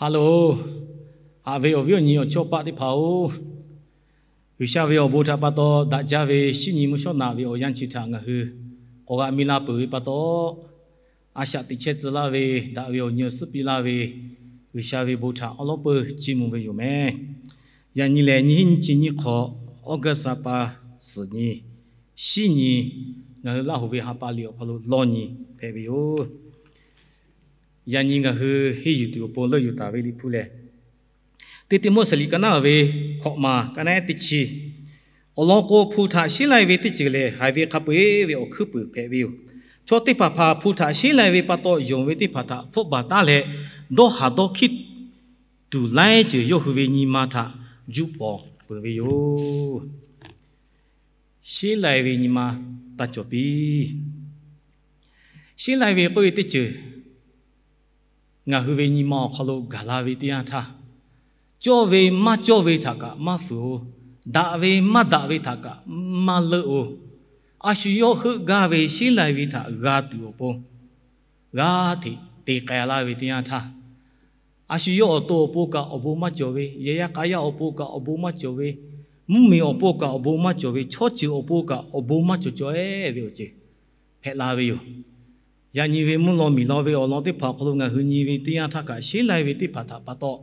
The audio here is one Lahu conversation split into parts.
Haꞈ loˬ, haꞈ ve awˬ viˉ awˬ nyi awˬ chawˇ paˆ teˇ hpaˍ-oˬ, G'uiˬsha ve awˬ bon htaꞈ pa taw daꞈ jaˇ ve shinˉ nyi mvuhˇ shawˉ naꞈ ve awˬ yanˇ chi htaꞈ ngaˬ hui k'awꞈ g'a mi la peuˬ ve pa taw, a shaꞈ teꞈ chehˇ tcuh laˇ ve, daꞈ ve awˬ nyi awˬ suhˉ piˇ laˇ ve G'uiˬsha ve bon htaꞈ awˉ lawˉ peuˬ chiˇ mvuh ve yoˬ mehˍ. Yaꞈ nyi lehˬ, nyiˇ hinˉ nyiˇ chi nyiˇ hk'awꞈ, August ha pa suhˍ nyi, shinˉ nyi, ngaˬ hui Laˇ hoꞈ ve ha pa liꞈ awˬ hk'aw lo lawˇ nyi hpehꞈ ve yoˬ. Yaꞈ nyi ngaˬ hui henˇ yuˬ tuˬ awˬ pon leuˆ yuˬ taˍ ve Liꞈ hpu lehˬ, teˇ Tiˆmoˉseˍ liꞈ ka naˉ ve hkawꞈ maˬ ka naˉ teˇ chi, awˬ lawn k'o, hpu htaꞈ sheˉ lai ve teˇ ceuˬ lehˬ, haiˬ ve hk'a peu-eˬ ve awˬ hkuiˉ puiˍ hpehꞈ ve yoˬ. Chaw teˇ hpaˍ hpaˍ hpu htaꞈ sheˉ lai ve pa taw, yonˍ ve teˇ hpaˍ htaꞈ hpfuhˆ baˬ taˉ leh, dawˇ haˍ dawˇ hkiˆ tuˬ laiˉ ceuˬ yawˇ hui ve nyi ma htaꞈ juˇ pawˍ peuˬ ve yoˬ. Sheˉ lai ve nyi ma taˇ cawˬ piˇ. Sheˉ lai ve k'oˆ ve teˇ ceuˬ ngaˬ hui ve nyi ma awˬ hk'aw lo gaˬ la ve teˇ yanˇ htaˇ, cawˇ ve maˇ cawˇ ve htaꞈ kaꞈ maˇ fuiˍ-oˬ. Daꞈ ve maˇ daꞈ ve htaꞈ kaꞈ maˇ leuˆ-oˬ. A shu yawˇ heuˆ gaˇ ve sheˉ lai ve htaꞈ g'a tuˬ awˬ pon g'aˇ hteꞈ te k'ai laˇ ve teˇ yanˇ htaˇ, a shu yawˇ awˬ to awˬ pon kaꞈ awˬ bon maˇ cawˬ ve, yehˬ yaˇ k'a yaˇ awˬ pon kaꞈ awˬ bon maˇ cawˬ ve, mvuhˇmiˬ awˬ pon kaꞈ awˬ bon maˇ cawˬ ve, chaw ceuˬ awˬ pon kaꞈ awˬ bon maˇ cawˬ cawˬ-e ve awˬ ceuˬ hpehꞈ la ve yoˬ. Yaꞈ nyi ve mvuhˇ law miˬ law ve awˬ lawn teˇ hpaˍ awˬ hk'aw lo ngaˬ hui nyi ve teˇ yanˇ htaˇ kaꞈ, sheˉ lai ve teˇ hpaˍ htaꞈ pa taw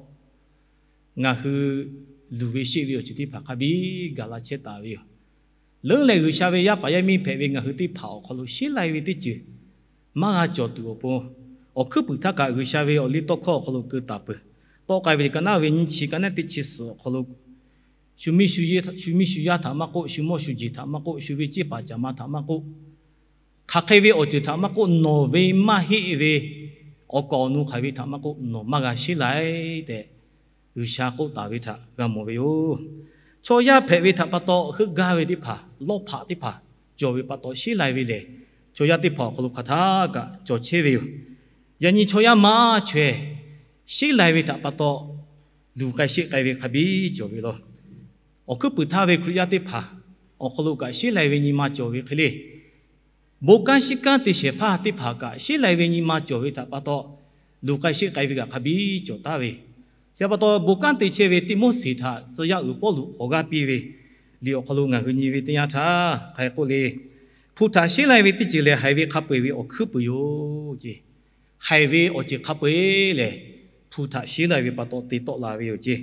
ngaˬ hui luˬ ve sheˆ ve awˬ ceuˬ teˇ hpaˍ hk'a biˇ gaˬ la chehˇ taˍ ve yoˬ. Leuˉ leh G'uiˬsha ve yaˇ paˍ yaˇ miˇ hpehꞈ ve ngaˬ hui teˇ hpaˍ awˬ hk'aw lo sheˉ lai ve teˇ ceuˬ maˇ g'a cawˬ tuˬ awˬ pon, awˬ hkuiˉ puiˍ htaˇ kaꞈ G'uiˬsha ve awˬ liˇ tawˇ hkawˇ awˬ hk'aw lo keu taˍ peuˬ. Tawˆ k'ai ve liꞈ ka naˉ ve nyiˇ chi ka naˉ teˇ chi suhˍ awˬ hk'aw lo, shu miˇ shu ye, shu miˇ shu yaˇ htaꞈ maˇ k'oˆ, shu mawˇ shu jeˬ htaꞈ maˇ k'oˆ, shu ve ceˇ paˍ caˍ ma htaꞈ maˇ k'oˆ, hk'aˬ hk'e ve awˬ ceuˬ htaꞈ maˇ k'oˆ, nawˬ ve maˇ heˆ ve awˬ kaˍ awˬ nu hk'aˬ ve htaꞈ maˇ k'oˆ, nawˬ maˇ g'a sheˉ lai tehꞈ G'uiˬsha k'oˆ taˍ ve htaꞈ g'a mawˬ ve yoˬ. Chaw yaˇ hpehꞈ ve htaꞈ pa taw heuˆ gaˇ ve teˇ hpaˍ, lawˇ hpaꞈ teˇ hpaˍ cawˬ ve pa taw sheˉ lai ve lehˬ, chaw yaˇ teˇ hpaˍ awˬ hk'aw lo hk'aˬ htaˇ kaꞈ cawˬ chehˇ ve yoˬ. Yaꞈ nyi chaw yaˇ maˇ chaweh sheˉ lai ve htaꞈ pa taw luˬ k'ai sheˆ k'ai ve hk'a biˇ cawˬ ve law. Awˬ hkuiˉ puiˍ htaˇ ve Hkriꞈ yaˇ teˇ hpaˍ awˬ hk'aw lo kaꞈ sheˉ lai ve nyi ma cawˬ ve hk'e le. Bon kanˉ shiˉ kanˉ te shehˍ hpaˇ teˇ hpaˍ kaꞈ sheˉ lai ve nyi ma cawˬ ve htaꞈ pa taw, luˬ k'ai sheˆ k'ai ve kaꞈ hk'a biˇ cawˬ taˍ ve. Chi pa taw, bon kanˉ te chehˇ ve Tiˆmoˉseˍ htaꞈ tcuh yaˇ uiˍ Pawˇluꞈ awˬ g'aˇ piˇ ve liꞈ awˬ hk'aw lo ngaˬ hui nyi ve teˇ yanˇ htaˇ hk'aˬ hk'e k'oˆ le. Hpu htaꞈ sheˉ lai ve teˇ ceuˬ lehˬ, haiˬ ve hk'a peu-eˬ ve awˬ hkuiˉ puiˍ yoˬ ce. Haiˬ ve awˬ ceuˬ hk'a peu-eˬ lehˬ, hpu htaꞈ sheˉ lai ve pa taw te tawˆ la ve yoˬ ce.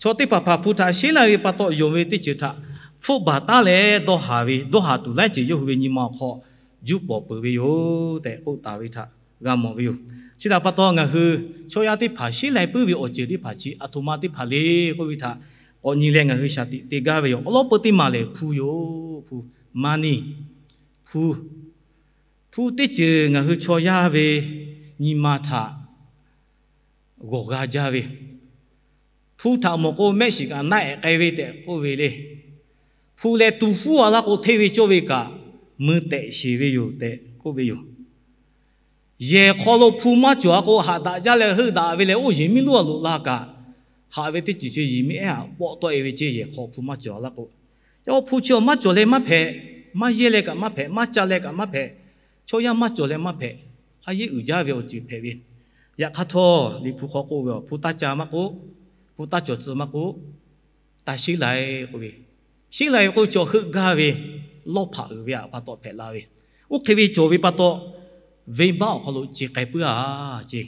Chaw teˇ hpaˍ hpaˍ hpu htaꞈ sheˉ lai ve pa taw yonˍ ve teˇ ceuˬ htaꞈ hpfuhˆ baˬ taˉ leh, dawˇ haˍ ve, dawˇ haˍ tuˬ laiˉ ceuˬ yawˇ hui ve nyi ma awˬ hk'aw juˇ pawˍ peuˬ ve yoˬ tehꞈ k'oˆ taˍ ve htaꞈ g'a mawˬ ve yoˬ. Chi htaꞈ pa taw, ngaˬ hui chaw yaˇ teˇ hpaˍ sheˉ lai puiˉ ve awˬ ceuˬ teˇ hpaˍ chi aˬ htoꞈ ma teˇ hpaˍ le k'oˆ ve htaꞈ k'awꞈ nyi leh ngaˬ hui shaˍ tiꞈ te gaˇ ve yoˬ. Awˬ lawˉ peuˇ teˇ maˬ lehˬ, hpu yoˬ. Hpu, money, hpu, hpu teˇ ceuˬ ngaˬ hui chaw yaˇ ve nyi ma htaꞈ g'awˬ g'a jaˇ ve. Hpu htaꞈ mawˬ k'o, mehˆ shiˍ kaꞈ naˆ ehˍ k'ai ve tehꞈ k'oˆ ve le. Hpu leh tu huˉ a laˇ k'o, hteˇ ve cawˇ ve kaꞈ mui tehꞈ sheˍ ve yoˬ tehꞈ k'oˆ ve yoˬ. Yehˬ hk'aw lo hpu maˇ cawˬ a k'o, haꞈ daꞈ jaˇ leh heuˆ daꞈ ve leh, oˇ yehˬ miˇ lonˉ a loꞈ la kaꞈ, haꞈ ve teˇ ceuˬ chi yehˬ miˇ ehˉ haꞈ pawˆ tawˆ e ve ceˇ, yehˬ hk'aw hpu maˇ cawˬ a laˇ k'o. Yaꞈ hk'aˇ hpu chi awˬ maˇ cawˬ leh maˇ hpehꞈ, maˇ yehˇ leh kaꞈ maˇ hpehꞈ, maˇ ca leh kaꞈ maˇ hpehꞈ, chaw yaˇ maˇ cawˬ leh maˇ hpehꞈ, a yehˉ uiˍ jaˇ ve awˬ ceuˬ hpehꞈ ve. Yaꞈ hk'aˇ htawˇ, Liꞈ hpu hk'aw k'oˆ ve, hpu taˇ ca maˇ k'oˆ, hpu taˇ cawˬ tcuh maˇ k'oˆ, taˇ sheˉ lai k'oˆ ve, sheˉ lai ve k'oˆ ve chaw heuˆ gaˇ ve, lawˇ hpaꞈ uiˍ ve pa taw hpehꞈ la ve. Oˇ hk'e ve cawˬ ve pa taw, venˇbaˆ awˬ hk'aw lo ce k'ai puiˉ a ce.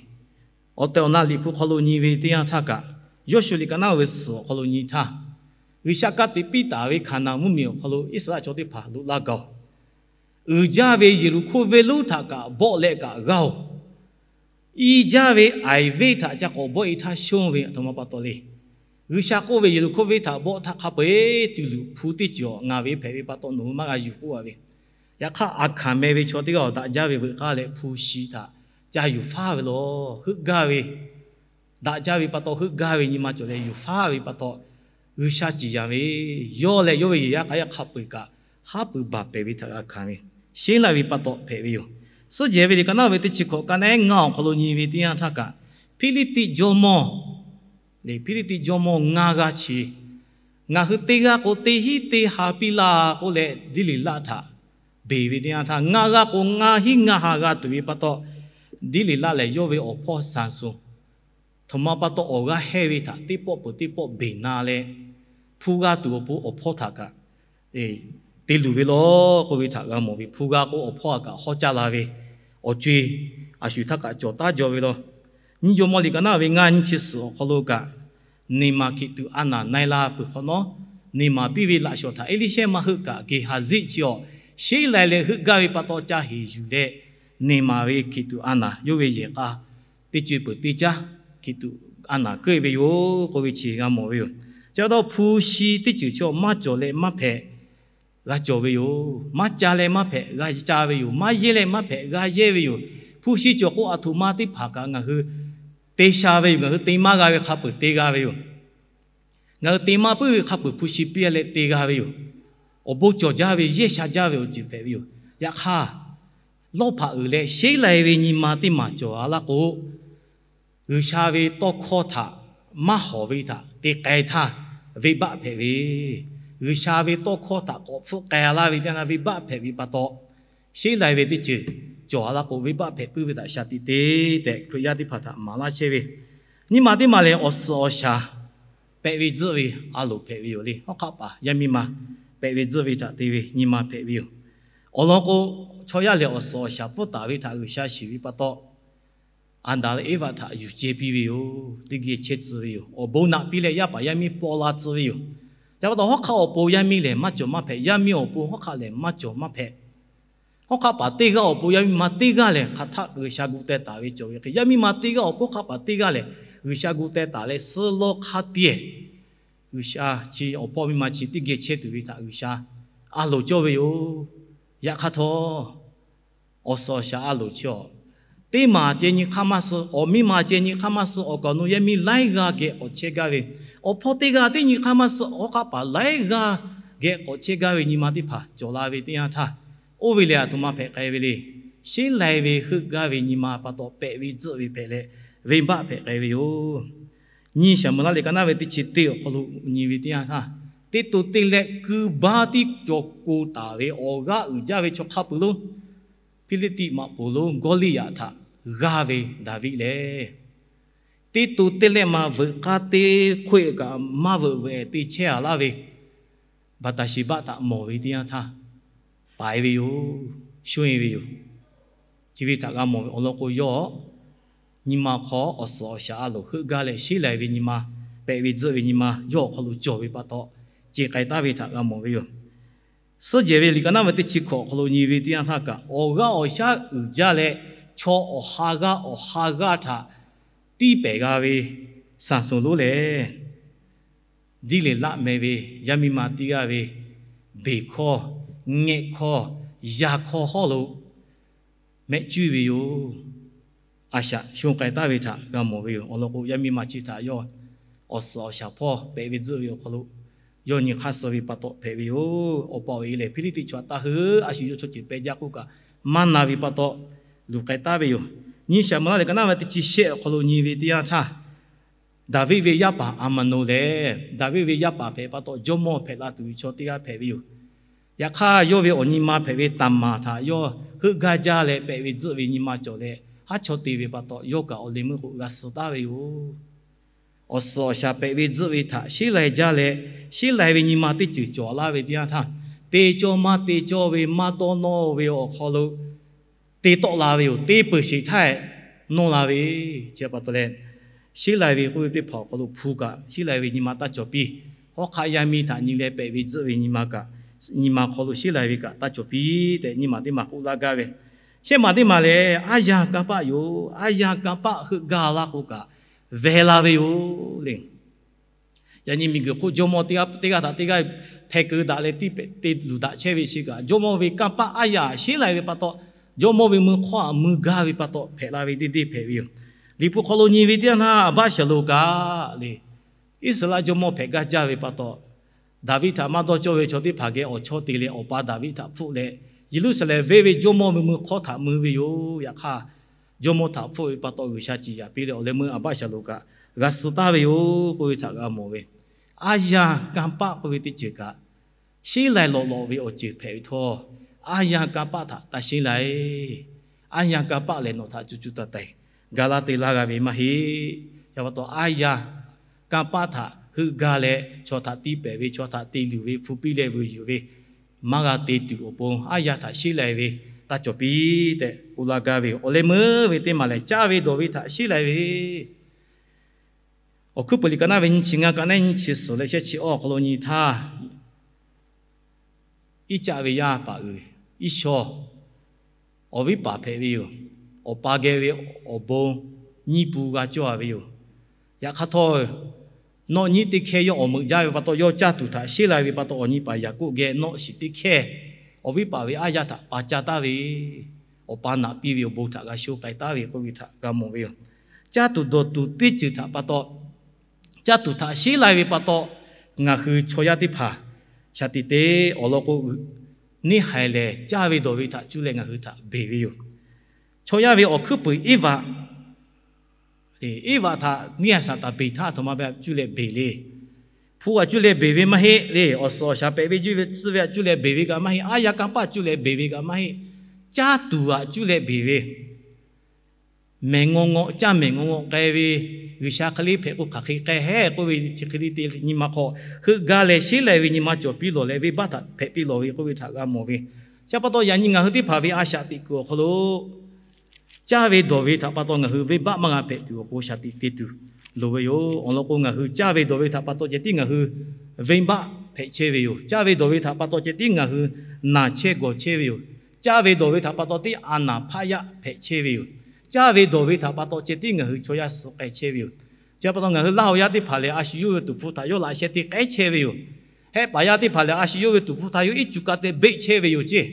Awˬ tehˬ awˬ na Liꞈ hpu hk'aw lo nyi ve teˇ yanˇ htaˇ kaꞈ, Yawˇshuˆ liꞈ ka naˉ ve suhˍ awˬ hk'aw lo nyi htaˇ, G'uiˬsha ka tiꞈ piˇ taˍ ve Hkaˍnanˍ mvuhˇmiˬ awˬ hk'aw lo Iˉsaˍreˍlaˆ chaw teˇ hpaˍ loꞈ la gaˬ-oˬ. Uiˍ jaˇ ve Yeˍriˆhkoˇ venˇ lonˉ htaꞈ kaꞈ bawˆ leh kaꞈ g'a-oˬ. I jaˇ ve Aiˍ venˇ htaꞈ ca k'awꞈ bawˆ e htaˇ shonˇ ve aˬ htoꞈ ma pa taw le. G'uiˬsha k'oˆ ve, Yeˍriˆhkoˇ venˇ htaꞈ bawˆ htaˇ hk'a peu-eˬ tuˬ luˬ, hpu teˇ ceuˬ ngaˬ ve hpehꞈ ve pa taw nawˬ hui maˇ g'a yuˬ k'oˆ a ve. Yaꞈ hk'aˇ, Aˍhkaˍ meh ve chaw teˇ g'aˇ awˬ daꞈ jaˇ ve veuꞈ k'aˇ leh hpu shi htaꞈ ca yuˬ faˉ ve law. Heuˆ gaˇ ve, daꞈ jaˇ ve pa taw heuˆ gaˇ ve nyi ma cawˬ leh yuˬ faˉ ve pa taw, G'uiˬsha ciˍ yanˍ ve, yawˇ leh yawˇ ve yehˬ yaˇ k'a yaˇ hk'a peu-eˬ kaꞈ haˉ pui baˬ pehˍ ve htaꞈ g'a hkanˍ ve, sheˉ lai ve pa taw hpehꞈ ve yoˬ. Suhˉ jehˬ ve liꞈ ka naˉ ve teˇ chi hkawꞈ ka naˉ ngaˇ awˬ hk'aw lo nyi ve teˇ yanˇ htaˇ kaꞈ, Hpiˇliˇtiˆ jawˇmawˇ le, Hpiˇliˇtiˆ jawˇmawˇ ngaˇ g'aˇ chi, ngaˬ hui te g'a k'o, te hiˉ te ha piˇ laˇ k'oˆ leh, Diˇleˍlaˆ htaꞈ beˬ ve teˇ yanˇ htaˇ, ngaˇ g'aˇ k'o, ngaˇ hiˉ ngaˇ ha g'a tuˬ ve pa taw, Diˇleˍlaˆ lehˬ yawˇ ve awˬ hpawˇ Saˍsonˍ htoꞈ ma pa taw awˬ g'aˇ hehˇ ve htaꞈ teˇ pawˆ peuˬ teˇ pawˆ beˬ na leh, hpu g'a tuˬ awˬ pon awˬ hpawˇ htaꞈ kaꞈ te luˬ ve lawˬ k'oˆ ve htaꞈ g'a mawˬ ve. Hpu g'a k'o awˬ hpawˇ a kaꞈ hawˉ caˇ la ve awˬ co-e a shu htaˇ kaꞈ cawˬ taˉ jaw ve lawˬ. Nyiˇ Jawˇmawˇ liꞈ ka naˉ ve ngaˇ nyiˇ chi suhˍ awˬ hk'aw lo kaꞈ, neˬ maˬ Hkiˬ tuꞈ a naˍ na-e la peuˬ hk'awꞈ nawˉ, neˬ maˬ piˇ ve laꞈ shawˍ htaꞈ Eˇliˇshehˇ maˇ heuˆ kaꞈ, Geˍhaˍziˆ chi awˬ sheˉ lai leh heuˆ gaˇ ve pa taw ca heˍ yuˬ leh, neˬ maˬ ve Hkiˬ tuꞈ a naˍ yawˇ ve yehˬ k'a teˇ co-e peuˬ teˇ caˉ Hkiˬ tuꞈ a naˍ keuˆ ve yoˬ k'oˆ ve chi g'a mawˬ ve yoˬ. Chi pa taw hpu shi teˇ ceuˬ chi awˬ maˇ cawˬ leh maˇ hpehꞈ g'a cawˬ ve yoˬ. Maˇ ca leh maˇ hpehꞈ g'a ca ve yoˬ. Maˇ yehˇ leh maˇ hpehꞈ g'a yehˇ ve yoˬ. Hpu shi cawˬ k'o, aˬ htoꞈ ma teˇ hpaˍ kaꞈ ngaˬ hui te sha ve yoˬ. Ngaˬ hui te maˇ g'a ve hk'a peuˬ te g'a ve yoˬ. Ngaˬ hui te maˇ puiˉ ve hk'a peuˬ hpu shi piˇ leh te g'a ve yoˬ. Awˬ bon cawˬ jaˇ ve, yehˇ sha jaˇ ve awˬ ceuˬ hpehꞈ ve yoˬ. Yaꞈ hk'aˇ, lawˇ hpaꞈ uiˍ leh sheˉ lai ve nyi ma teˇ maˬ cawˬ a laˇ k'o, G'uiˬsha ve tawˇ hkawˇ htaꞈ maˇ hawˍ ve htaꞈ te k'ai htaˇ, venˇbaˆ hpehꞈ ve, G'uiˬsha ve tawˇ hkawˇ htaꞈ k'awꞈ hpfuhˆ k'ai laˇ ve teˇ yanˇ venˇbaˆ hpehꞈ ve pa taw, sheˉ lai ve teˇ ceuˬ cawˬ a laˇ k'o, venˇbaˆ hpehꞈ puiˉ ve htaꞈ shaˍ tiꞈ te tehꞈ Hkriꞈ yaˇ teˇ hpaˍ htaꞈ maˍ laˇ chehˇ ve. Nyi ma teˇ maˬ lehˬ, awˬ suhˍ awˬ shaˍ pehꞈ ve tzuhˆ ve a loˍ hpehꞈ ve yoˬ le. Hawˉ hk'aˆ paˍ yaˇ miˇ ma pehꞈ ve tzuhˆ ve htaꞈ te ve nyi ma hpehꞈ ve yoˬ. Awˬ lawn k'o, chaw yaˇ lehˬ awˬ suhˍ awˬ shaˍ pfuhˇ taˍ ve htaꞈ G'uiˬsha shiˍ ve pa taw, Aˍdanˍ leh Eˇvaꞈ htaꞈ yuˬ ceh piˇ ve yoˬ. Teˇ geh chehˇ tcuh ve yoˬ. Awˬ bon naꞈ piˇ leh yaˇ paˍ yaˇ miˇ paw la tcuh ve yoˬ. Ca pa taw, hawˉ hk'aˆ awˬ pon yaˇ miˇ lehˬ maˇ cawˬ maˇ hpehꞈ. Yaˇ miˇ awˬ pon hawˉ hk'aˆ lehˬ maˇ cawˬ maˇ hpehꞈ. Hawˉ hk'aˆ paˍ teˇ g'aˇ awˬ pon yaˇ miˇ ma teˇ g'aˇ lehˬ, hk'aˬ htaˆ G'uiˬsha gu teh taˍ ve cawˬ ve hk'e, yaˇ miˇ ma teˇ g'aˇ awˬ pon hawˉ hk'aˆ paˍ teˇ g'aˇ lehˬ, G'uiˬsha gu teh taˍ leh suh lawˇ hk'a tiˉ, G'uiˬsha chi awˬ hpawˇ miˇ ma chi teˇ geh chehˇ tuˬ ve htaꞈ G'uiˬsha a loˍ cawˇ ve yoˬ. Yaꞈ hk'aˇ htawˇ, awˬ suhˍ awˬ shaˍ a loˍ chi awˬ, teˇ maˬ ceh nyi hk'aˇ maˇ suh, awˬ miˇ ma ceh nyi hk'aˇ maˇ suh, awˬ kaˍ awˬ nu yaˇ miˇ laiˉ g'aˇ geh k'awꞈ chehˇ gaˇ ve, awˬ hpawˇ teˇ g'aˇ teˇ nyi hk'aˇ maˇ suh, hawˉ hk'aˆ paˍ laiˉ g'aˇ geh k'awꞈ chehˇ gaˇ ve nyi ma teˇ hpaˍ cawˬ la ve teˇ yanˇ htaˇ, oˇ ve lehˬ aˬ htoꞈ ma hpehꞈ k'ai ve le. Sheˉ lai ve heuˆ gaˇ ve nyi ma pa taw pehꞈ ve tzuhˆ ve hpehꞈ leh, venˇbaˆ hpehꞈ k'ai ve yoˬ. Nyi Saˍmo laˇ liꞈ ka naˉ ve teˇ chi teˇ awˬ hk'aw lo nyi ve teˇ yanˇ htaˇ, teˇ to teˇ leh ku baˇ tiˉ cawˬ ko taˍ ve awˬ g'aˇ uiˍ jaˇ ve chaw hk'a peuˬ lonˉ, Hpiˇliˇtiˆ maꞈ poˍ lonˉ Gawˇliˇyaꞈ htaꞈ g'aˇ ve Daˍviˆ lehˬ, teˇ to teˇ leh ma veuꞈ k'aˇ teˇ hk'oˆ kaꞈ maˇ veuꞈ veuꞈ te chehˇ a laˇ ve Baˍtaˍsheˍbaˆ htaꞈ mawˬ ve teˇ yanˇ htaˇ, paiˍ ve yoˬ. Shunˉ-e ve yoˬ. Chi ve htaꞈ g'a mawˬ ve awˬ lawn k'o, yawˇ nyi ma hk'aw awˬ suhˍ awˬ shaˍ a loˍ heuˆ gaˇ leh sheˉ lai ve nyi ma, pehꞈ ve tzuhˆ ve nyi ma yawˇ awˬ hk'aw lo cawˬ ve pa taw, ce k'ai taˉ ve htaꞈ g'a mawˬ ve yoˬ. Suhˉ jehˬ ve liꞈ ka naˉ ve teˇ chi hkawꞈ awˬ hk'aw lo nyi ve teˇ yanˇ htaˇ kaꞈ, awˬ g'aˇ awˬ shaˉ uiˍ jaˇ leh, chaw awˬ ha g'aˇ awˬ ha g'aˇ htaꞈ tiˇ pehˍ g'a ve Saˍsonˍ lonˉ lehˬ, Diˇleˍlaˆ meh ve yaˇ miˇ ma teˇ g'aˇ ve beˬ hkawˇ, ngehˆ hkawˇ, yaˇ hkawˇ hawˉ lo mehˆ cuˇ ve yoˬ. A shaꞈ shon k'ai taˉ ve htaꞈ g'a mawˬ ve yoˬ. Awˬ lawn k'o, yaˇ miˇ ma chi htaꞈ yawˇ awˬ suhˍ awˬ shaˍ hpawˇ pehꞈ ve tzuhˆ ve awˬ hk'aw lo yawˇ nyi hk'aˇ suh ve pa taw hpehꞈ ve yoˬ. Awˬ pa awˬ e lehˬ, Hpiˇliˇtiˆ chaw htaꞈ taˇ heuˆ, a shu yawˇ chaw ceuˬ peh jaˇ k'oˆ kaꞈ maˇ na ve pa taw, luˬ k'ai taˉ ve yoˬ. Nyi Saˍmo laˇ liꞈ ka naˉ ve teˇ chi shehˆ awˬ hk'aw lo nyi ve teˇ yanˇ htaˇ, Daˍviˆ ve yaˇ paˍ Aˍmaˍnoˍ lehˬ, Daˍviˆ ve yaˇ paˍ hpehꞈ pa taw jawˇmawˇ hpehꞈ la tuˬ ve chaw teˇ g'aˇ hpehꞈ ve yoˬ. Yaꞈ hk'aˇ, yawˇ ve awˬ nyi ma hpehꞈ ve Taˍmaˍ htaꞈ yawˇ heuˆ gaˇ jaˇ leh pehꞈ ve tzuhˆ ve nyi ma cawˬ leh, haˉ chaw te ve pa taw, yawˇ kaꞈ awˬ leh meuˇ k'o g'a suh taˉ ve yoˬ. Awˬ suhˍ awˬ shaˍ pehꞈ ve tzuhˆ ve htaꞈ sheˉ lai jaˇ leh, sheˉ lai ve nyi ma teˇ ceuˬ cawˬ laˇ ve teˇ yanˇ htaˇ, te cawˇ maˇ te cawˇ ve maˇ dawˇ nawˇ ve awˬ hk'aw lo te tawˆ la ve yoˬ. Te peuˬ sheˍ htaˇ nawˇ la ve. Chi pa taw leh, sheˉ lai ve k'oˆ ve teˇ hpaˍ awˬ hk'aw lo hpu kaꞈ sheˉ lai ve nyi ma taˇ cawˬ piˇ. Hawˉ hk'aˆ yaˇ miˇ htaꞈ nyi leh pehꞈ ve tzuhˆ ve nyi ma kaꞈ, nyi ma hk'aw lo sheˉ lai ve kaꞈ taˇ cawˬ piˇ tehꞈ, nyi ma teˇ maˬ k'oˆ laˇ gaˇ ve. Shehˆ maˬ teˇ maˬ lehˬ, aˉ yanˇ kanˇ paˆ yoˬ. Aˉ yanˇ kanˇ paˆ heuˆ gaˇ laˇ k'o kaꞈ, veh la ve yoˬ le. Yaꞈ nyi miˬguiˬ hk'oˆ jawˇmawˇ teˇ g'aˇ htaꞈ teˇ g'aˇ hpeh keu daꞈ leh tiˇ pehˍ te luˬ daꞈ chehˇ ve chi kaꞈ, jawˇmawˇ ve kanˇ paˆ aˉ yanˇ sheˉ lai ve pa taw, jawˇmawˇ ve mui hk'awˇ htaꞈ mui gaˇ ve pa taw hpehꞈ la ve teˇ deˇ hpehꞈ ve yoˬ. Liꞈ hpu hk'aw lo nyi ve teˇ yanˇ htaˇ, Aˍbaˆshaˍlonˍ kaꞈ le, Iˉsaˍreˍlaˆ jawˇmawˇ hpehꞈ gaˇ jaˇ ve pa taw, Daˍviˆ htaꞈ maˇ dawˇ cawˇ ve chaw teˇ hpaˍ geh awˬ chawˇ te leh awˬ pa Daˍviˆ htaꞈ hpfuhˆ leh, Yeˍruˆsaˍlehnˍ venˇ ve jawˇmawˇ ve mui hk'awˇ htaꞈ mui ve yoˬ. Yaꞈ hk'aˇ, jawˇmawˇ htaꞈ hpfuhˆ ve pa taw G'uiˬsha ciˍ yaˍ piˇ leh awˬ leh meuˇ Aˍbaˆshaˍlonˍ kaꞈ g'a suh taˍ ve yoˬ k'oˆ ve htaꞈ g'a mawˬ ve. Aˉ yanˇ kanˇ paˆ k'oˆ ve teˇ ceuˬ kaꞈ, sheˉ lai lawꞈ lawꞈ ve awˬ ceuˬ hpehꞈ ve htawˇ, aˉ yanˇ kanˇ paˆ htaꞈ taˇ sheˉ lai. Aˉ yanˇ kanˇ paˆ lehˬ nawˬ htaꞈ co co taiˍ taiˍ ga laˇ te laˇ g'a ve maˇ heˆ. Chi pa taw aˉ yaˇ kanˇ paˆ htaꞈ heuˆ gaˇ leh, chaw htaꞈ tiˇ pehˍ ve, chaw htaꞈ te luˬ ve, hpu piˇ leh vuiˬ yuˬ ve, maˇ g'a te tuˬ awˬ pon aˉ yaˇ htaꞈ sheˉ lai ve taˇ cawˬ piˇ tehꞈ k'oˆ laˇ gaˇ ve yoˬ. Awˬ leh meuˇ ve teˇ maˬ lehˬ, caˇ ve dawˬ ve htaꞈ sheˉ lai ve Awˬ hkuiˉ peuˬ liꞈ ka naˉ ve nyiˇ chi ngaˇ, ka naˉ nyiˇ chi suhˍ leh shehˆ chi awˇ awˬ hk'aw lo nyi htaˇ, iˉ caˆ ve yaˇ paˍ uiˍ iˉ shaw awˬ viˉ paˍ hpehꞈ ve yoˬ. Awˬ pa geh ve awˬ bon nyiˇ pun g'a cawˇ a ve yoˬ. Yaꞈ hk'aˇ htawˇ, nawˆ nyiˉ teˇ hkehˇ yawˇ awˬ meuꞈ jaˇ ve pa taw, yawˇ caˇ tuˬ htaꞈ sheˉ lai ve pa taw, awˬ nyi paˍ Yaˍkoˆ geh nawˆ shiˍ teˇ hkehˇ awˬ viˉ paˍ ve aˉ yaˇ htaꞈ pa caˇ taˍ ve, awˬ pa naꞈ piˇ ve awˬ bon htaꞈ g'a sho k'ai taˍ ve k'oˆ ve htaꞈ g'a mawˬ ve yoˬ. Caˇ tuˬ dawˬ tuˬ teˇ ceuˬ htaꞈ pa taw, caˇ tuˬ htaꞈ sheˉ lai ve pa taw, ngaˬ hui chaw yaˇ teˇ hpaˍ shaˍ tiꞈ te awˬ lawn k'o, neˇ haiˬ lehˬ caˇ ve dawˬ ve htaꞈ cuˇ leh ngaˬ hui htaꞈ beˬ ve yoˬ. Chaw yaˇ ve awˬ hkuiˉ peuˬ Eˇvaꞈ Eˇvaꞈ htaꞈ neˇ haiˬ Saˍtanˍ beˬ htaˇ, a htoꞈ ma ve htaꞈ cuˇ leh beˬ le. Hpu htaꞈ cuˇ leh beˬ ve maˇ heˆ le. Awˬ suhˍ awˬ shaˍ pehꞈ ve juˇ ve tcuh ve htaꞈ cuˇ leh beˬ ve kaꞈ maˇ heˆ. Aˉ yaˇ kanˇ paˆ cuˇ leh beˬ ve kaꞈ maˇ heˆ. Caˇ tuˬ htaꞈ cuˇ leh beˬ ve, mehˬ ngawˇ ngawˆ, caˇ mehˬ ngawˇ ngawˆ k'ai ve, G'uiˬsha hk'e le hpehꞈ k'o hk'aˬ hk'e k'ai hehˉ k'oˆ ve chi hk'e le te nyi ma hk'aw, heuˆ gaˇ leh sheˉ lai ve nyi ma cawˬ piˇ lawˬ leh, venˇbaˆ htaꞈ hpehꞈ piˇ lawˬ ve k'oˆ ve htaꞈ g'a mawˬ ve. Chi pa taw, yaꞈ nyi ngaˬ hui teˇ hpaˍ ve a shaꞈ teꞈ kuiˬ awˬ hk'aw lo caˇ ve dawˬ ve htaꞈ pa taw ngaˬ hui venˇbaˆ maˇ g'a hpehꞈ tuˬ awˬ pon shaˍ tiꞈ te tuˬ loˍ ve yoˬ. Awˬ lawn k'o, ngaˬ hui caˇ ve dawˬ ve htaꞈ pa taw ceh tiˉ ngaˬ hui venˇbaˆ hpehꞈ chehˇ ve yoˬ. Caˇ ve dawˬ ve htaꞈ pa taw ceh tiˉ ngaˬ hui naˬ chehˇ gawˬ chehˇ ve yoˬ. Caˇ ve dawˬ ve htaꞈ pa taw tiˉ a naˍ hpaˆ yaˇ hpehꞈ chehˇ ve yoˬ. Caˇ ve dawˬ ve htaꞈ pa taw ceh tiˉ ngaˬ hui chaw yaˇ suh k'ai chehˇ ve yoˬ. Chi pa taw, ngaˬ hui Laˇ huˍ yaˇ teˇ hpaˍ lehˬ, a shu yawˇ ve tuˍ hpfuh htaꞈ yawˇ laꞈ sheh te k'ehˉ chehˇ ve yoˬ. Hehˆ paˍ yaˇ teˇ hpaˍ lehˬ, a shu yawˇ ve tuˍ hpfuh htaꞈ yawˇ iˉ cuˬ ka te beˆ chehˇ ve yoˬ ceˇ.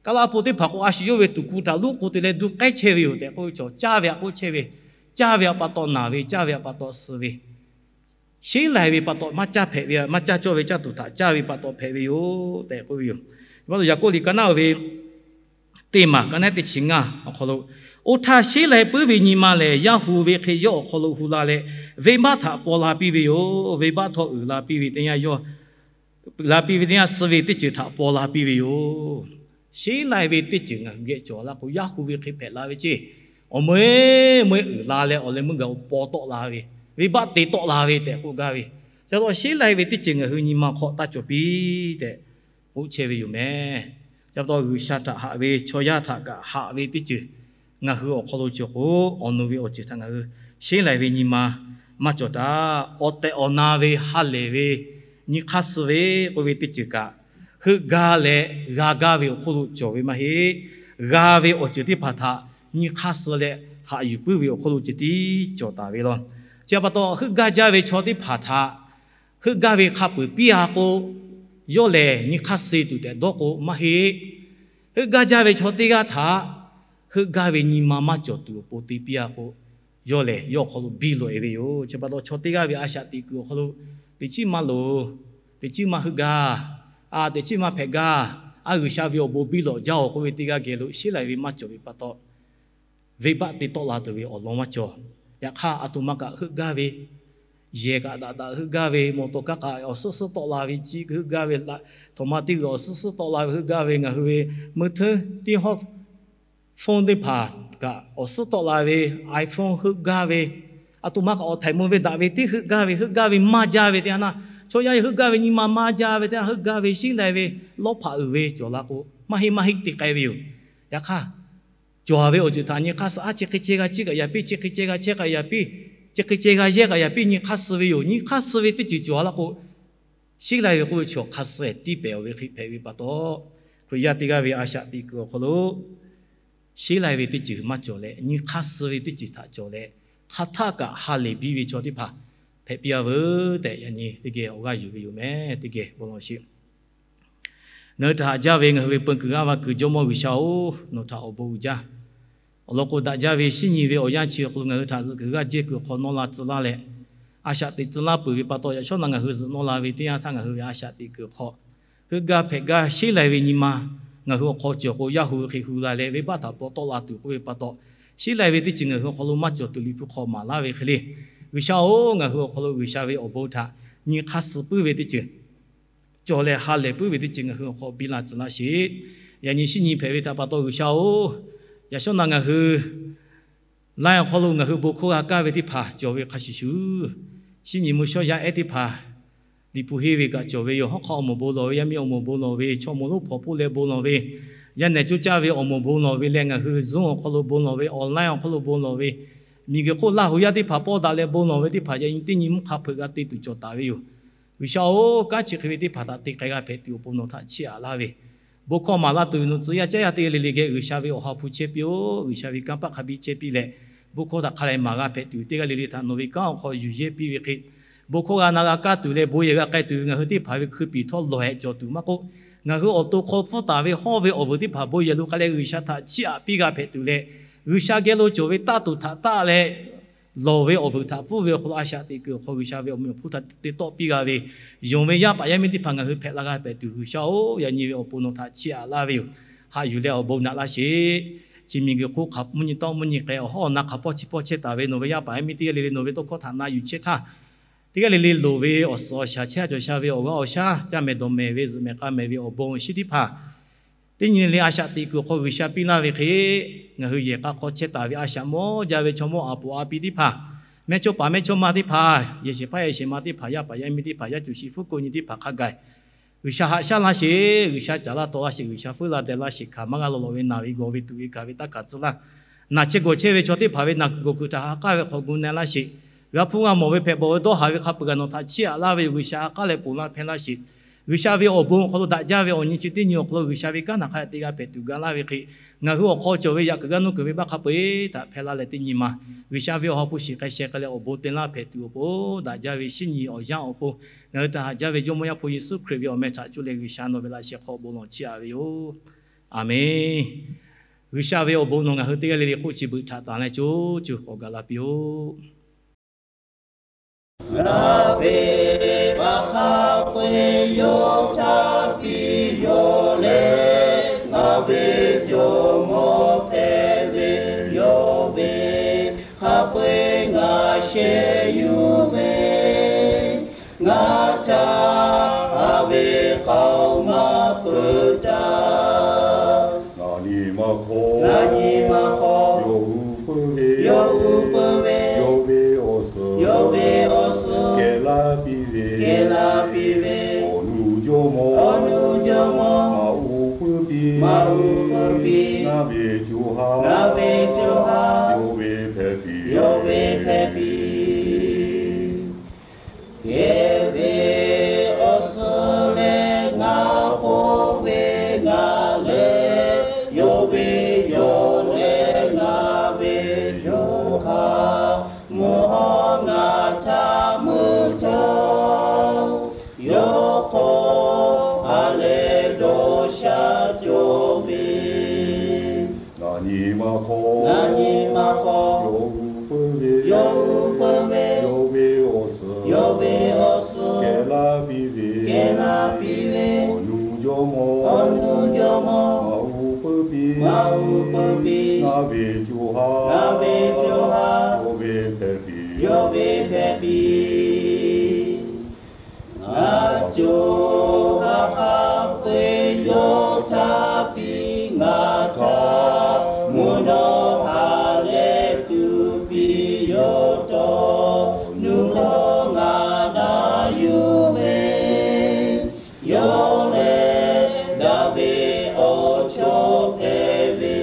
Kaˉ laˇ hpu teˇ hpaˍ k'o, a shu yawˇ ve tuˍ ku htaꞈ luˉ k'u te leh duˇ k'ehˉ chehˇ ve yoˬ tehꞈ k'oˆ ve chaw, caˇ ve htaꞈ k'oˆ chehˇ ve, caˇ ve htaꞈ pa taw naˬ ve, caˇ ve htaꞈ pa taw suh ve, sheˉ lai ve pa taw maˇ caˇ hpehꞈ ve, maˇ caˇ cawˇ ve caˇ tuˬ htaꞈ caˇ ve pa taw hpehꞈ ve yoˬ tehꞈ k'oˆ ve yoˬ. Yaꞈ hk'aˇ, Yaˍkoˆ liꞈ ka naˉ ve teˇ maˬ, ka naˉ teˇ chi ngaˇ awˬ hk'aw lo, oˇ htaˇ sheˉ lai puiˉ ve nyi ma lehˬ, yaˇ hu ve hk'e yawˇ awˬ hk'aw lo hu la leh, venˇbaˆ htaꞈ paw la piˇ ve yoˬ. Venˇbaˆ htawˇ uiˍ la piˇ ve teˇ yanˇ yawˇ la piˇ ve teˇ yanˇ, suh ve teˇ ceuˬ htaꞈ paw la piˇ ve yoˬ. Sheˉ lai ve teˇ ceuˬ ngaˬ hui geh cawˬ la k'o, yaˇ hu ve hk'e hpehꞈ la ve ceˇ. Awˬ meuˇ meuˇ uiˍ la leh, awˬ leh meuˇ gaˬ paw tawˆ la ve, venˇbaˆ te tawˆ la ve tehꞈ k'oˆ gaˇ ve. Chi pa taw, sheˉ lai ve teˇ ceuˬ ngaˬ hui nyi ma hk'aw taˇ cawˬ piˇ tehꞈ k'oˆ chehˇ ve yoˬ meh. Chi pa taw, G'uiˬsha htaꞈ haꞈ ve, chaw yaˇ htaꞈ kaꞈ haꞈ ve teˇ ceuˬ ngaˬ hui awˬ hk'aw lo cawˬ k'o, awˬ nu ve awˬ ceuˬ htaꞈ ngaˬ hui sheˉ lai ve nyi ma maˇ cawˬ taˍ. Awˬ tehˬ awˬ na ve ha lehˬ ve nyi hk'aˇ suh ve k'oˆ ve teˇ ceuˬ kaꞈ, heuˆ gaˇ leh g'a gaˇ ve awˬ hk'oˆ lo cawˬ ve maˇ heˆ. G'a ve awˬ ceuˬ teˇ hpaˍ htaꞈ nyi hk'aˇ suh leh haꞈ yuˬ puiˉ ve awˬ hk'oˆ lo ceh tiˉ cawˬ taˍ ve law. Chi pa taw, heuˆ gaˇ jaˇ ve chaw teˇ hpaˍ htaꞈ heuˆ gaˇ ve hk'a peu-eˬ piˇ-a k'o, yawˇ lehˬ nyi hk'aˇ suh tuˬ tehꞈ dawˇ k'o maˇ heˆ. Heuˆ gaˇ jaˇ ve chaw teˇ g'aˇ htaꞈ heuˆ gaˇ ve nyi ma maˇ cawˬ tuˬ awˬ pon te piˇ-a k'o, yawˇ lehˬ yawˇ awˬ hk'aw lo biˇ lawꞈ-e ve yoˬ. Chi pa taw, chaw teˇ g'aˇ ve a shaꞈ teꞈ kuiˬ awˬ hk'aw lo teꞈ chiˉ maˇ loˍ, teꞈ chiˉ maˇ heuˆ gaˇ, a teꞈ chiˉ maˇ hpehꞈ gaˇ, a G'uiˬsha ve awˬ bon biˇ lawꞈ jaˇ-oˬ k'oˆ ve teˇ g'aˇ geh lo sheˉ lai ve maˇ cawˬ ve pa taw, venˇbaˆ te tawˆ la tuˬ ve awˬ lawn maˇ cawˬ. Yaꞈ hk'aˇ, a htoꞈ ma kaꞈ heuˆ gaˇ ve, yehˬ kaꞈ daꞈ daꞈ heuˆ gaˇ ve, mawˬ tawˍ kaˇ kaꞈ awˬ suhˉ suhˉ tawˆ la ve, chi heuˆ gaˇ ve, a htoꞈ ma teˇ g'uiˬ awˬ suhˉ suhˉ tawˆ la ve heuˆ gaˇ ve, ngaˬ hui ve meuˇ hteˉ tiˇ hawˇ phone teˇ hpaˍ kaꞈ awˬ suhˉ tawˆ la ve, iPhone heuˆ gaˇ ve, a htoꞈ ma kaꞈ awˬ htaiˍ mvuh ve daꞈ ve tiˉ heuˆ gaˇ ve, heuˆ gaˇ ve maˇ jaˇ ve teˇ yanˇ, chaw yaˇ heuˆ gaˇ ve nyi ma maˇ jaˇ ve teˇ yanˇ, heuˆ gaˇ ve sheˉ lai ve lawˇ hpaꞈ uiˍ ve cawˬ la k'o, maˇ heˆ maˇ heˆ te k'ai ve yoˬ. Yaꞈ hk'aˇ, cawˬ ve awˬ ceuˬ htaꞈ nyi hk'aˇ suh, a chi hk'e ceh g'a ciˇ kaꞈ yaꞈ piˇ, chi hk'e ceh g'a chehˇ kaꞈ yaꞈ piˇ, chi hk'e ceh g'a yehˇ kaꞈ yaꞈ piˇ nyi hk'aˇ suh ve yoˬ. Nyi hk'aˇ suh ve teˇ ceuˬ cawˬ la k'o, sheˉ lai ve k'oˆ ve chi awˬ hk'aˇ suh tiˇ pehˍ-oˬ ve hk'e hpehꞈ ve pa taw, Hkriꞈ yaˇ teˇ g'aˇ ve a shaꞈ teꞈ kuiˬ awˬ hk'aw lo sheˉ lai ve teˇ ceuˬ maˇ cawˬ leh, nyi hk'aˇ suh ve teˇ ceuˬ htaꞈ cawˬ leh, hk'aˬ htaˆ kaꞈ ha lehˬ biˇ ve chaw teˇ hpaˍ hpehꞈ piˇ-a veuˬ tehꞈ, yaꞈ nyi teˇ geh awˬ g'aˇ yuˬ ve yoˬ meh. Teˇ geh bon lawˬ sheˍ. Ngaˬ hui htaꞈ haꞈ jaˇ ve ngaˬ hui ve peun kuiˬ g'aˇ va kuiˬ Jawˇmawˇ G'uiˬsha-oˬ, nawˬ htaꞈ awˬ bon uiˍ jaˇ. Awˬ lawn k'o, daꞈ jaˇ ve shinˉ nyi ve awˬ yanˇ chi awˬ hk'aw lo ngaˬ hui htaꞈ zuhꞈ kuiˬ g'aˇ jehˇ kuiˬ awˬ hk'aw nawˇ la tcuh laˇ leh, a shaꞈ teꞈ tcuh laˇ peuˬ ve pa taw, yaꞈ shawˉ naꞈ ngaˬ hui zuhꞈ nawˇ la ve teˇ yanˇ htaˇ ngaˬ hui ve a shaꞈ teꞈ kuiˬ awˬ hk'aw heuˆ gaˇ hpehꞈ gaˇ sheˉ lai ve nyi ma ngaˬ hui awˬ hk'aw cawˬ k'o, yaˇ hu ve hk'e hu la leh venˇbaˆ htaꞈ paw tawˆ la tuˬ k'oˆ ve pa taw, sheˉ lai ve teˇ ceuˬ ngaˬ hui awˬ hk'aw lo maˇ cawˬ tuˬ Liꞈ hpu hk'aw maˍ laˇ ve hk'e le, G'uiˬsha-oˬ, ngaˬ hui awˬ hk'aw lo G'uiˬsha ve awˬ bon htaꞈ nyi hk'aˇ suh puiˉ ve teˇ ceuˬ cawˬ leh ha lehˬ puiˉ ve teˇ ceuˬ ngaˬ hui awˬ hk'aw biˇ la tcuh laˇ sheˍ. Yaꞈ nyi shinˉ nyi hpehꞈ ve htaꞈ pa taw G'uiˬsha-oˬ, yaꞈ shawˉ naꞈ ngaˬ hui online awˬ hk'aw lo ngaˬ hui bon hkawˇ g'a kaˇ ve teˇ hpaˍ cawˬ ve hk'a shuˍ shuˍ, shinˉ nyi mvuhˇ shawˉ yaˇ ehˉ teˇ hpaˍ Liꞈ hpu henˇ ve kaꞈ cawˬ ve yoˬ. Hawˉ hk'aˆ awˬ moˍ bon lawˬ ve, yaˇ miˇ awˬ moˍ bon lawˬ ve, chaw moˍ lonˉ hpawnˬ hpfuhˆ leh bon lawˬ ve, yaˇ nehˬ coˇ caˇ ve awˬ moˍ bon lawˬ ve leh ngaˬ hui Zoom awˬ hk'aw lo bon lawˬ ve, online awˬ hk'aw lo bon lawˬ ve, miˬguiˬ hk'oˆ Laˇ huˍ yaˇ teˇ hpaˍ pawˇ daꞈ leh bon lawˬ ve teˇ hpaˍ yaꞈ nyi teˇ nyi mvuhˇ hk'a hpeuꞈ g'a te tuˬ cawˬ taˍ ve yoˬ. G'uiˬsha-oˬ, kanˉ chi hk'e ve teˇ hpaˍ htaꞈ te k'ai g'a hpehꞈ tuˬ awˬ pon nawˬ htaꞈ chiˇ aꞈ laˇ ve, bon hkawˇ maˍ laˇ tuˬ ve nawˬ tcuh yaˇ caˉ yaˇ teˇ g'aˇ le le geh G'uiˬsha ve awˬ ha hpu chehˇ piˇ-oˆ. G'uiˬsha ve kanˇ paˆ hk'a biˇ chehˇ piˇ leh, bon hkawˇ htaꞈ hk'a lehˬ maˍ g'a hpehꞈ tuˬ teˇ g'aˇ le le htaꞈ nawˬ ve kanˉ awˬ hk'aw yuˬ yehˇ piˇ ve hk'e, bon hkawˇ g'a na g'a kaˇ tuˬ leh bon yehˬ g'a k'ai tuˬ ve ngaˬ hui teˇ hpaˍ ve hkui piˍ htawˇ lawˬ hehꞈ cawˬ tuˬ maˇ k'oˆ, ngaˬ hui awˬ to hk'aw pfuhˇ taˍ ve hawˇ ve awˬ vuiˬ teˇ hpaˍ bon yehˬ lo k'ai leh G'uiˬsha htaꞈ chiˇ aꞈ piˇ g'a hpehꞈ tuˬ leh, G'uiˬsha geh lo cawˬ ve taˇ tuˬ htaꞈ taˆ leh lawˬ ve awˬ vuiˬ htaꞈ pfuhˇ ve awˬ hk'aw lo a shaꞈ teꞈ kuiˬ awˬ hk'aw G'uiˬsha ve awˬ meꞈ awˬ hponˇ htaꞈ te tawˆ piˇ g'a ve, yonˍ ve yaˇ paˍ yaˇ miˇ teˇ hpaˍ ngaˬ hui hpehꞈ la g'a hpehꞈ tuˬ G'uiˬsha-oˬ, yaꞈ nyi ve awˬ pon nawˬ htaꞈ chiˇ aꞈ laˇ ve yoˬ. Haꞈ yuˬ leh awˬ bon naꞈ laˇ sheˍ. Chi miˬguiˬ hk'oˆ hk'a mvuhˇ nyi tawˆ mvuhˇ nyi k'ai awˬ hawˉ awˬ na hk'a hpawˇ chi hpawˇ chehˇ taˍ ve nawˬ ve yaˇ paˍ yaˇ miˇ teˇ g'aˇ le le nawˬ ve tawˇ hkawˇ htaꞈ na yuˬ chehˇ htaˇ, teˇ g'aˇ le le loˍ ve awˬ suhˍ awˬ shaˍ chehˇ a cawˬ sha ve awˬ g'aˇ awˬ shaˉ caˇ mehˍ dawˬ mehˍ ve zuhꞈ mehˍ k'a mehˍ ve awˬ bon awˬ shinˉ teˇ hpaˍ teˇ nyi le a shaꞈ teꞈ kuiˬ awˬ hk'aw G'uiˬsha piˇ laˇ ve hk'e, ngaˬ hui yehˬ k'a hk'aw chehˇ taˍ ve a shaꞈ mawˇ jaˇ ve chaw mawˇ aˍ poˍ a pi teˇ hpaˍ, mehˇchawˇpaˍ mehˇchawˇma teˇ hpaˍ, yehˬ shehˍ hpaˇ yehˬ shehˍ ma teˇ hpaˍ, yaˇ paˍ yaˇ miˇ teˇ hpaˍ, yaˇ cuˬ shiˍ fuˉ ko nyi teˇ hpaˍ hk'a gaˬ G'uiˬsha haꞈ shaˉ laˇ sheˍ. G'uiˬsha caˍ laˇ taw laˇ sheˍ. G'uiˬsha feuˉ la deh laˇ sheˍ. Hkanˍ maˇ g'a law lawꞈ ve naˬ ve gawˬ ve tuꞈ ve kaˬ ve taˇ hkanˍ tcuh laˇ. Naˬ chehˇ gawˬ chehˇ ve chaw teˇ hpaˍ ve naˬ gawˬ kuiˬ htaꞈ ha k'aˉ ve hk'awꞈ gu na laˇ sheˍ. G'a hpuˇ g'a mawˬ ve hpehꞈ bawˬ ve dawˇ haˍ ve hk'a peuˬ kaꞈ nawˬ htaꞈ chiˇ aꞈ laˇ ve yoˬ. G'uiˬsha ha k'aˉ leh ponˬ laˇ hpehˇ laˇ sheˍ. G'uiˬsha ve awˬ bon awˬ hk'aw lo daꞈ jaˇ ve awˬ nyi chi teˇ nyi awˬ hk'aw lo G'uiˬsha ve kanˉ naˬ hk'a te g'a hpehꞈ tuˬ ga laˇ ve hk'e, ngaˬ hui awˬ hk'aw cawˬ ve yaꞈ kuiˬ g'aˇ nuˇ kuiˬ ve baˆ hk'a peu-eˬ htaꞈ hpehˇ laˇ leh teˇ nyi ma G'uiˬsha ve awˬ ha hpu shiˍ k'ai sheh k'ai leh awˬ bon te laˇ hpehꞈ tuˬ awˬ pon daꞈ jaˇ ve shinˉ nyi awˬ yanˇ awˬ pon ngaˬ hui htaꞈ haꞈ jaˇ ve Jawˇmawˇ Yaˇ hpu Yeˍsuˆ Hkriꞈ ve awˬ meh htaꞈ cuˇ leh G'uiˬsha nawˬ ve laꞈ sheh hk'aw bon lawˬ chiˇ aꞈ ve yoˬ. Aˬmenˍ. G'uiˬsha ve awˬ bon nawˬ ngaˬ hui teˇ g'aˇ le le hk'oˆ chi beuꞈ htaꞈ tanˬ leh co co k'awꞈ gaˬ la piˇ-oˆ. Ngaˬ ve baˆ hk'a peu-eˬ yawˇ htaꞈ piˇ yoˬ leh, ngaˬ ve jawˇmawˇ hpehꞈ ve yawˇ ve hk'a peu-eˬ ngaˬ sheh yuˬ ve, ngaˬ htaꞈ haꞈ ve k'aoˍ maˇ peuˬ htaˇ, ngaˬ nyi ma hk'aw, ngaˬ nyi ma hk'aw, yawˇ hui peuˬ ve, yawˇ hui peuˬ ve, yawˇ ve awˬ suhˍ, yawˇ ve awˬ suhˍ, kehˬ laˇ piˇ ve, kehˬ laˇ piˇ ve, awˬ nu jawˇmawˇ, awˬ nu jawˇmawˇ, ngaˬ uˉ peuˬ piˇ, ngaˬ uˉ peuˬ piˇ, ngaˬ ve co ha, ngaˬ ve co ha, yawˇ ve hpehꞈ piˇ, yawˇ ve hpehꞈ piˇ. Hk'e ve awˬ suhˍ leh ngaˬ k'oˆ ve, ngaˬ lehˬ yawˇ ve yawˇ leh ngaˬ ve yawˇ hk'a mvuhˇ hawˉ ngaˬ htaꞈ mui htawˇ, yawˇ hk'aw ha lehˬ dawˇ sha cawˬ ve, ngaˬ nyi ma hk'aw, ngaˬ nyi ma hk'aw, yawˇ hui peuˬ ve, yawˇ hui peuˬ ve, yawˇ ve awˬ suhˍ, yawˇ ve awˬ suhˍ, kehˬ laˇ piˇ ve, kehˬ laˇ piˇ ve, awˬ nu jawˇmawˇ, awˬ nu jawˇmawˇ, ngaˬ uˉ peuˬ piˇ, ngaˬ uˉ peuˬ piˇ, ngaˬ ve co ha, ngaˬ ve co ha, yawˇ ve hpehꞈ piˇ, yawˇ ve hpehꞈ piˇ. Ngaˬ co ha hk'a peu-eˬ yawˇ htaꞈ piˇ, ngaˬ htaꞈ mvuhˇ naw ha leh tuˬ piˇ yoˬ. Tawˇ nuˇ hkawˇ ngaˬ daꞈ yuˬ ve, yawˇ lehˬ daꞈ ve awˬ chawˇ hpehꞈ ve,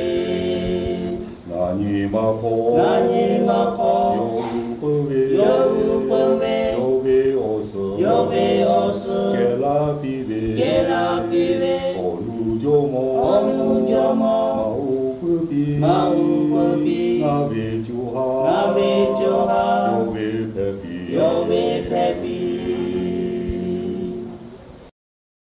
ngaˬ nyi ma hk'aw, ngaˬ nyi ma hk'aw, yawˇ hui peuˬ ve, yawˇ hui peuˬ ve, yawˇ ve awˬ suhˍ, yawˇ ve awˬ suhˍ, kehˬ laˇ piˇ ve, kehˬ laˇ piˇ ve, awˬ nu jawˇmawˇ, awˬ nu jawˇmawˇ, ngaˬ uˉ peuˬ piˇ, ngaˬ uˉ peuˬ piˇ, ngaˬ ve